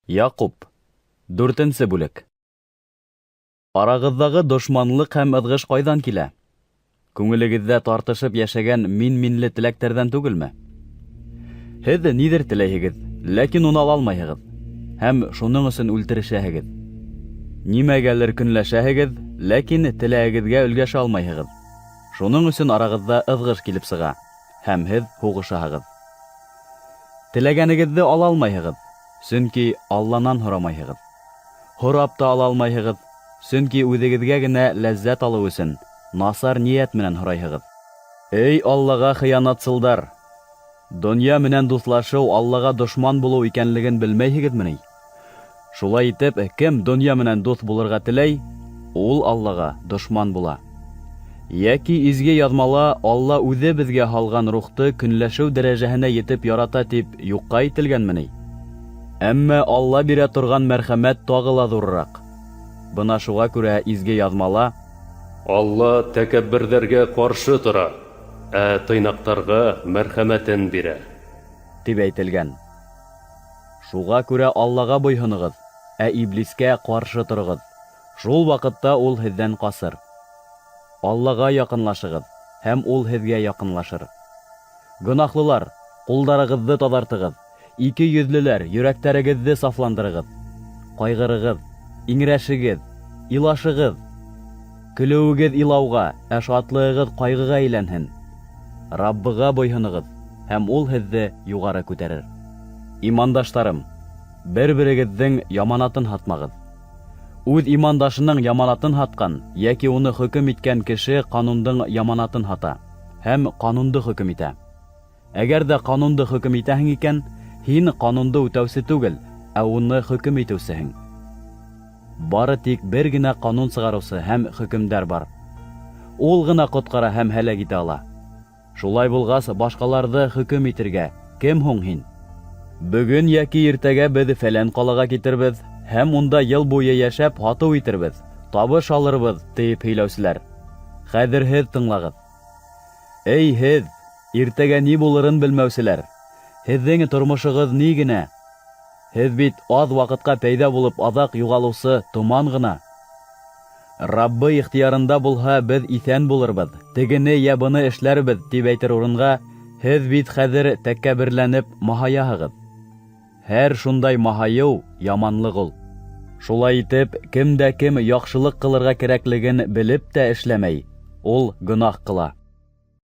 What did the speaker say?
Яҡуп, дүртенсе бүлек. Арағыҙҙағы дошманлыҡ һәм ыҙғыш ҡайҙан килә? Күңелегеҙҙә тартышып йәшәгән мин-минле теләктәрҙән түгелме? Һеҙ ниҙер теләйһегеҙ, ләкин уны ала алмайһығыҙ һәм шуның өсөн үлтерешәһегеҙ. Нимәгәлер көнләшәһегеҙ, ләкин теләгегеҙгә өлгәшә алмайһығыҙ. Шуның өсөн арағыҙҙа ыҙғыш килеп сыға, һәм һеҙ һуғышаһығыҙ. Теләгәнегеҙҙе ала алмайһығыҙ, сөнки Алланан һорамайһығыҙ. Һорап та ала алмайһығыҙ, сөнки үҙегеҙгә генә ләззәт алыу өсөн насар ниәт менән һорайһығыҙ. Эй Аллаға хыянатсылдар! Донъя менән дуҫлашыу Аллаға дошман булыу икәнлеген белмәйһегеҙме ни? Шулай итеп, кем донъя менән дуҫ булырға теләй, ул Аллаға дошман була. Йәки Изге Яҙмала Алла үҙе беҙгә һалған рухты көнләшеү дәрәжәһенә етеп ярата тип юҡҡа әйтелгәнме ни? Әммә Алла бирә торған мәрхәмәт тағы ла ҙурыраҡ. Бына шуға күрә Изге Яҙмала: Алла тәкәбберҙәргә ҡаршы тора, ә тыйнаҡтарға мәрхәмәтен бирә. Тип әйтелгән. Шуға күрә Аллаға буйһоноғоҙ, ә иблискә ҡаршы тороғоҙ. Шул ваҡытта ул һеҙҙән ҡасыр. Аллаға яҡынлашығыҙ, һәм ул һеҙгә яҡынлашыр. Гонаһлылар, ҡулдарығыҙҙы таҙартығыҙ, ике йөҙлөләр, йөрәктәрегеҙҙе сафландырығыҙ. Ҡайғырығыҙ, иңрәшегеҙ, илашығыҙ. Көлөүегеҙ илауға, ә шатлығығыҙ ҡайғыға әйләнһен. Раббыға буйһоноғоҙ, һәм ул һеҙҙе юғары күтәрер. Имандаштарым, бер-берегеҙҙең яманатын һатмағыҙ. Үҙ имандашының яманатын һатҡан йәки уны хөкөм иткән кеше ҡанундың яманатын һата һәм ҡанунды хөкөм итә. Әгәр ҙә ҡанунды хөкөм итәһең икән, һин ҡанунды үтәүсе түгел, ә уны хөкөм итеүсеһең. Бары тик бер генә ҡанун сығарыусы һәм хөкөмдар бар. Ул ғына ҡотҡара һәм һәләк итә ала. Шулай булғас, башҡаларҙы хөкөм итергә кем һуң һин? Бөгөн йәки иртәгә беҙ фәлән ҡалаға китербеҙ һәм унда йыл буйы йәшәп һатыу итербеҙ, табыш алырбыҙ, тиеп һөйләүселәр. Хәҙер һеҙ тыңлағыҙ. Эй, һеҙ, иртәгә ни булырын белмәүселәр! Һеҙҙең тормошоғоҙ ни генә? Һеҙ бит аҙ ваҡытҡа пәйҙә булып аҙаҡ юғалыусы томан ғына. Раббы ихтыярында булһа, беҙ иҫән булырбыҙ, тегене йә быны эшләрбеҙ, тип әйтер урынға, һеҙ бит хәҙер тәкәбберләнеп маһаяһығыҙ. Һәр шундай маһайыу яманлыҡ ул. Шулай итеп, кем дә кем яҡшылыҡ ҡылырға кәрәклеген белеп тә эшләмәй, ул гонаһ ҡыла.